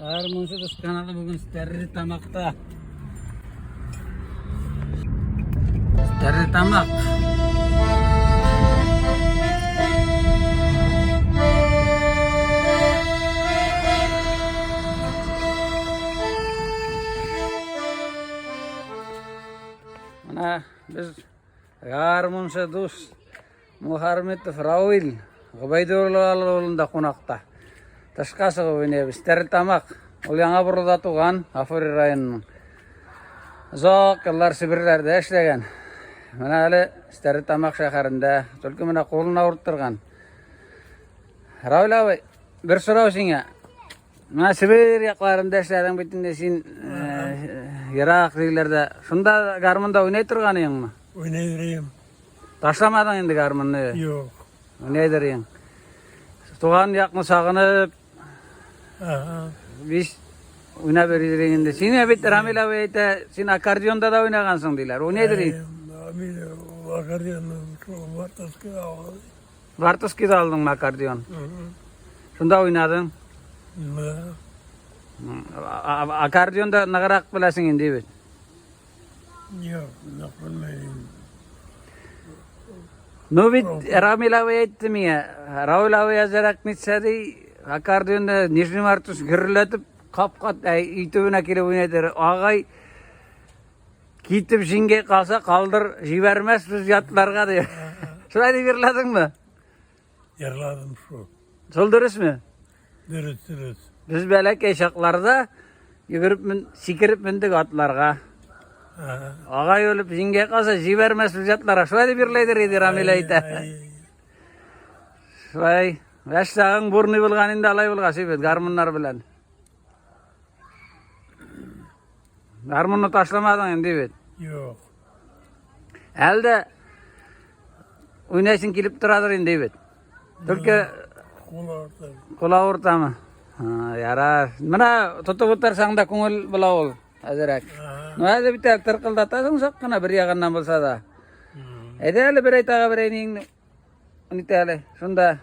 Гармунчы дус каналы бүген Стәрлетамакта. Стәрлетамак. Менә без гармунчы дус Мухарметов Равил Гобәйдулла авылында кунакта. Тышка чыгып уйныйбыз. Стәрлетамак. Ул Яңа Борылда туган, Гафури районының. Озак еллар Себерләрдә эшләгән. Менә әле Стәрлетамак шәһәрендә, только менә кулын авырттырган. Равил абый, бер сорау сиңа. Менә Себер якларында эшләдең бит инде син, ерак җирләрдә. Шунда гармунда уйный торган идеңме? Уйный идем. Ташламадың инде гармунны? Юк. Уйныйдыр идең. Туган якны сагынып, биш уйнап йөридер инде. Син бит Рамил абый әйтә, син аккордеонда да уйнагансың диләр. Уйныйдыр идең. Мин аккордеонны Вартовскийда алдым. Вартовскийда алдыңмы аккордеон? Шунда уйнадың? Да. Аккордеонда ныграк беләсең инде бит. Юк, нык белмәйм. Ну бит Рамил абый әйтте миңа, Равил абый әзерәк нитсә ди, аккордеонда Нижний Мартус гөрләтеп кап-кат өй төбенә килеп уйнайдыр. Агай китеп җиңгәй калса, калдыр, җибәрмәс без ятларга ди. Шулай дип йырладыңмы? Йырладым шул. Шул дөресме? Дөрес, дөрес. Без бәләкәй чакларда йөгереп мен, сикереп мендек атларга. Агай үлеп җиңгә калса, җибәрмәс без атларга. Шулай дип йырлайдыр иде Рамил әйтә. Шулай. Яшь чагың бурный булган инде алай булгач, бит гармуннар белән. Гармунны ташламадың инде бит. Юк. Әле дә уйнайсың килеп торадыр инде бит. Только кул авырта. Кул авыртамы? Ярар. Менә тотып утырсаң да күңел була ул әзерәк. Ну әле бит әле тыркылдатасың чак кына бер ягыннан булса да. Әйдә әле бер әйтәгә бер әйнеңне нитә әле. Шунда.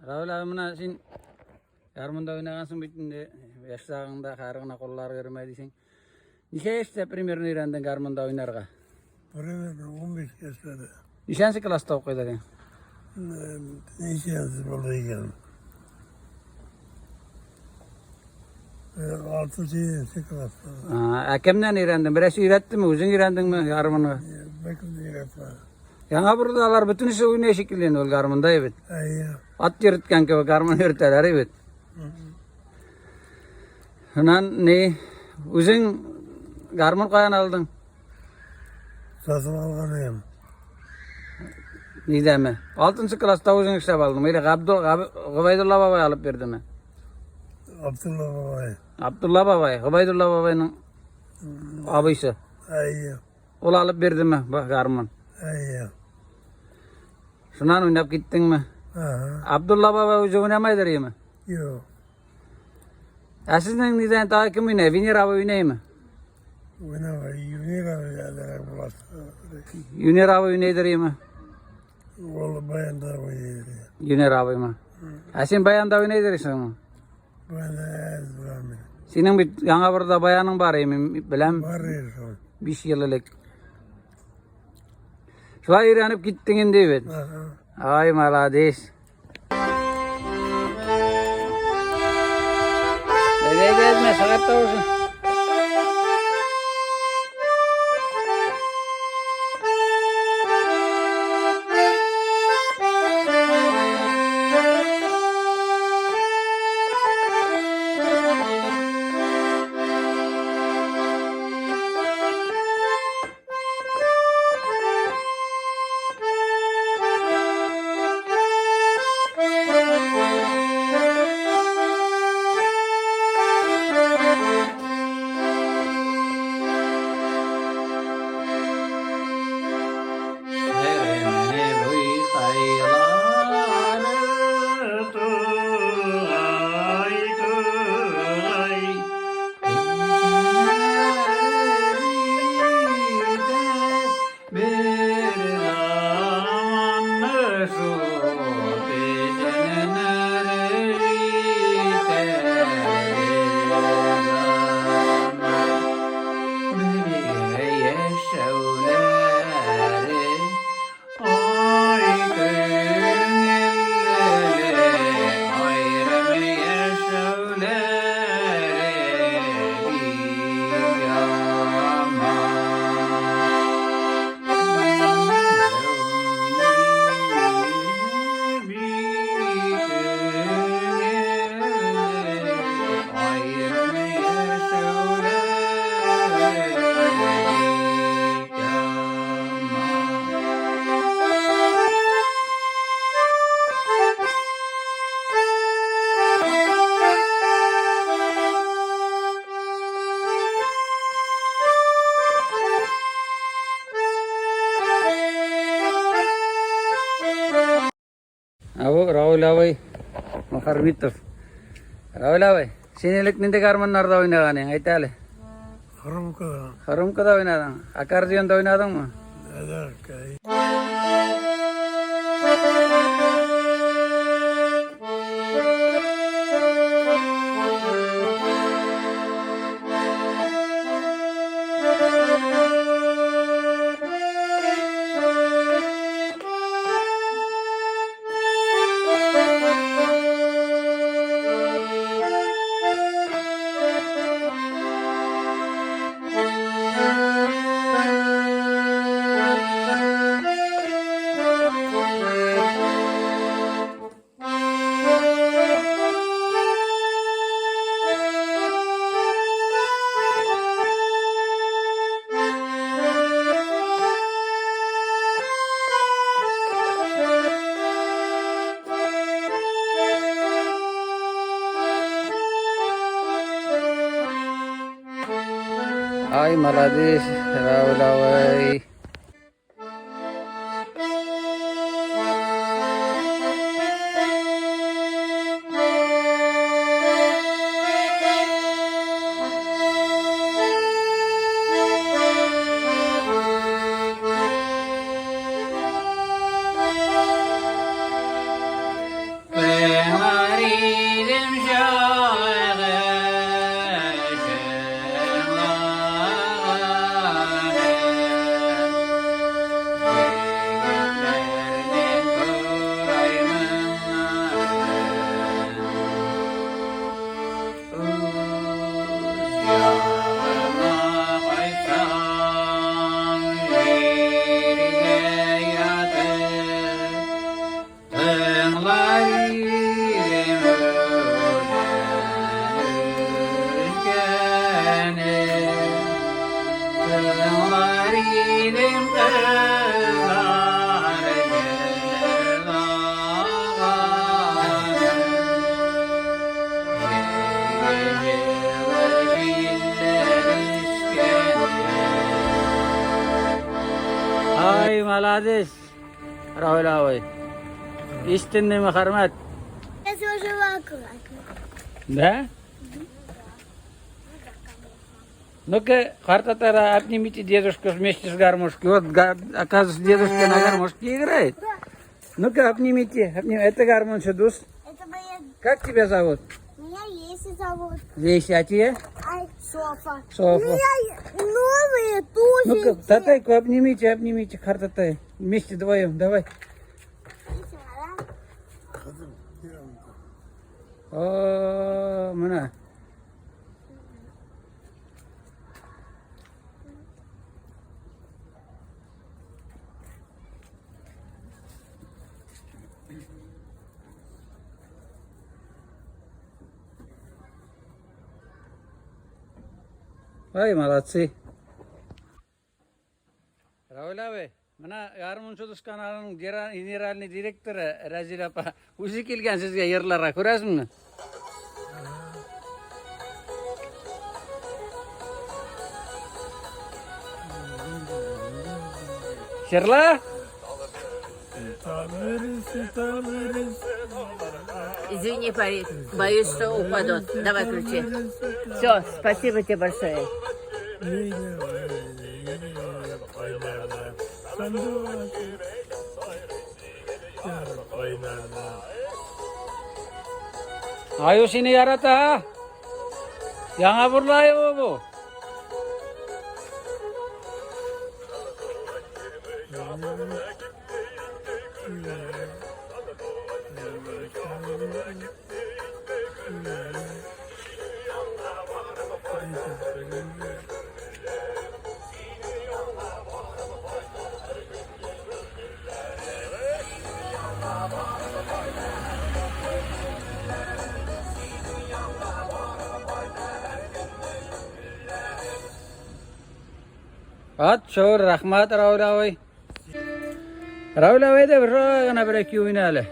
Равил абый, менә син гармунда уйнагансың бит инде, яшь чагыңда хәзер генә куллар йөрмәй дисең. Ничә яшьтә примерно өйрәндең гармунда уйнарга? Примерно 15 яшьләрдә. Ничәнче класста укыйдың? Ничәнче булды икән? Алты җиденче класста. Ә кемнән өйрәндең? Берәрсе өйрәттеме, үзең өйрәндеңме гармунны? Беркем дә өйрәтмәде. Яңа бурда алар бөтенесе уйный шикелле инде ул гармунда бит. Әйе. Ат йөрткән кебек гармун йөртәләр бит. Шуннан ни, үзең гармун каян алдың? Сатып алган идем. Нидәме? Алтынчы класста үзең эшләп алдың. Или Габдул Гобәйдулла бабай алып бирдеме? Абдулла бабай. Абдулла бабай, Гобәйдулла бабайның абыйсы. Әйе. Ул алып бирдеме гармун? Әйе. Шуннан уйнап киттеңме? Ага. Абдулла бабай үзе уйнамайдыр име? Юк. Ә сезнең нидән тагы кем уйный? Венера абый уйныймы? Уйнамай, Юнир абый әзерәк буласы. Юнир абый уйныйдыр име? Ул баянда уйныйдыр. Юнир абыймы? Ә син баянда уйныйдырсыңмы? Баянда әз беләм. Синең бит Яңа Борда баяның бар име, беләм. Бар иде шул. 5 ел элек. Шулай өйрәнеп киттең инде бит. Ай, молодец. Әйдә, әйдә, әзмә, сәгать тавышы. Рауль абый Мөхәрмитов. Рауль абый, син элек нинди гармуннарда уйнаган идең, әйт әле. Хромкада. Хромкада уйнадың. Аккордеонда уйнадыңмы? Да, Ай, молодец, Рауль абый. Ай, молодец, Рауль абый. Истинный Мөхәрмәт. Я сложила аккуратно. Да? Ну-ка, картатара, обнимите дедушку вместе с гармошкой. Вот, оказывается, дедушка на гармошке играет. Ну-ка, обнимите. Обнимите. Это гармонча дус. Это моя... Как тебя зовут? Меня Леся зовут. Леся, а тебя? Ай, Софа. Софа. У меня новые туфельки. Ну-ка, татайку обнимите, обнимите, картатай. Вместе вдвоем, давай. О, мына. Ай, молодцы. Рауль абый, менә Гармунчы дус каналының генеральный директоры Рәзил апа үзе килгән сезгә йырларга, күрәсеңме? Җырла? Извини, парень, боюсь, что упадут. Давай ключи. Все, спасибо тебе большое. Аю сине ярата, ha? Яңа бурлы аю бу. Ат, шор, рәхмәт, Рауль абый. Рауль абый да бер гына бер ике уйна әле.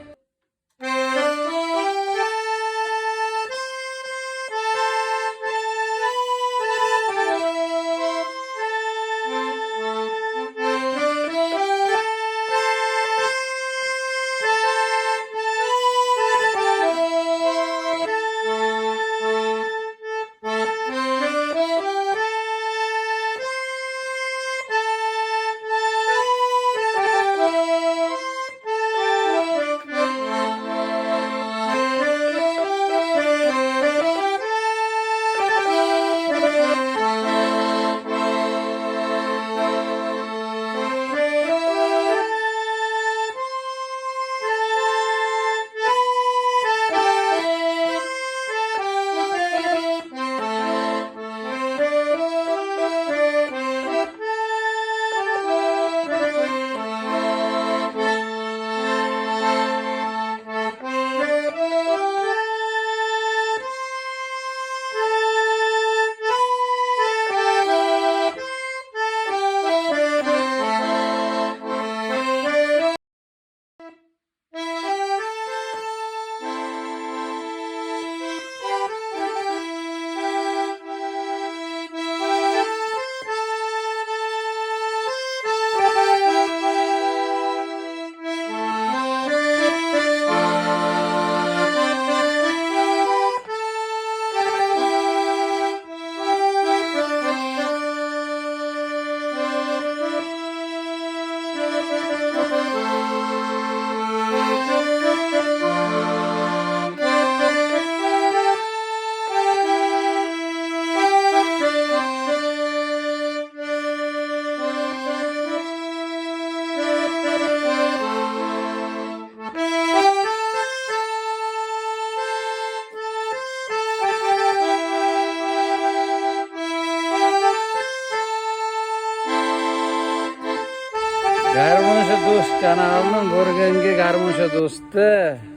Гармунчы дус каналының бүгенге гармунчы дусты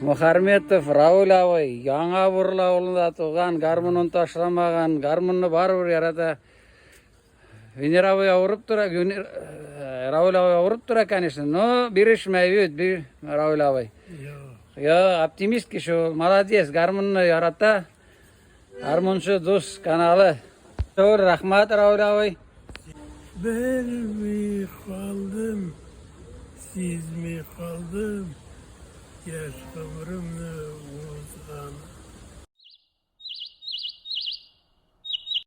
Мухарметов Рауль абый Яңа Бурла авылында туган, гармунын ташламаган, гармунны барыбер ярата. Венера абый авырып тора, Рауль абый авырып тора, конечно, но бирешмәй бит, бир Рауль абый. Я оптимист кеше ул, молодец, гармунны ярата. Гармунчы дус каналы. Зур рәхмәт, Рауль абый. Ben mi kaldım, siz mi kaldım? Yaş ömrümni uzgan.